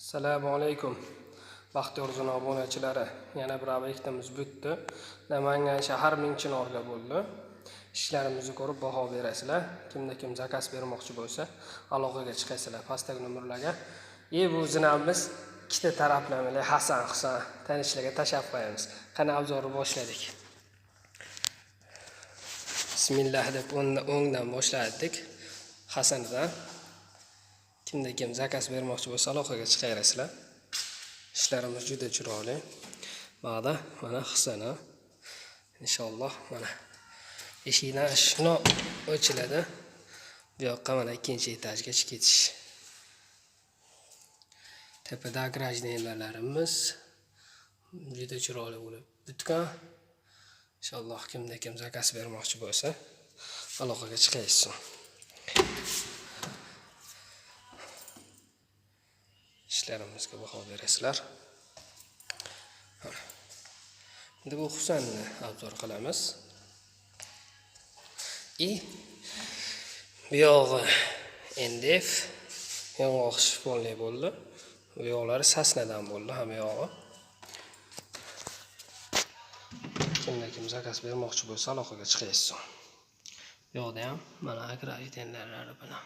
Assalomu alaykum. Baxtiyor zona obunachilari, yana bir obyektimiz bitdi. Namangan shahar Mingchinorga bo'ldi. Ishlarimizni ko'rib baho berasizlar. Kimda kim zakaz bermoqchi bo'lsa, aloqaga chiqasizlar pastdagi nomerlarga. Bu zinamiz ikkita taraflamali Hasan Husan tanishlarga tashlab qo'yamiz. Qani obzorni boshladik. Bismillah deb o'ngdan boshladik. Hasandan. Kimda kim zakaz bermoqchi bo'lsa, aloqaga chiqaverasizlar. Ishlarimiz juda chiroyli. Ba'da mana Husana. Inshaalloh mana eshikdan shuni ochiladi. Bu yoqqa mana ikkinchi etajga chiqib ketish. Tepada ограждения larimiz juda chiroyli bo'lib bitgan. Inshaalloh kimda kim zakaz bermoqchi bo'lsa, aloqaga chiqaysiz. Ishlarimizga baho berasizlar. Endi bu Husanni obzor qilamiz. И bu yog'i NDF yong'oq shifonli bo'ldi. Bu yoqlari sasnadan bo'ldi hamma yog'i. Kimda kim zakaz bermoqchi bo'lsa, aloqaga chiqaysiz. Bu yoqda ham mana ограждения lari bilan.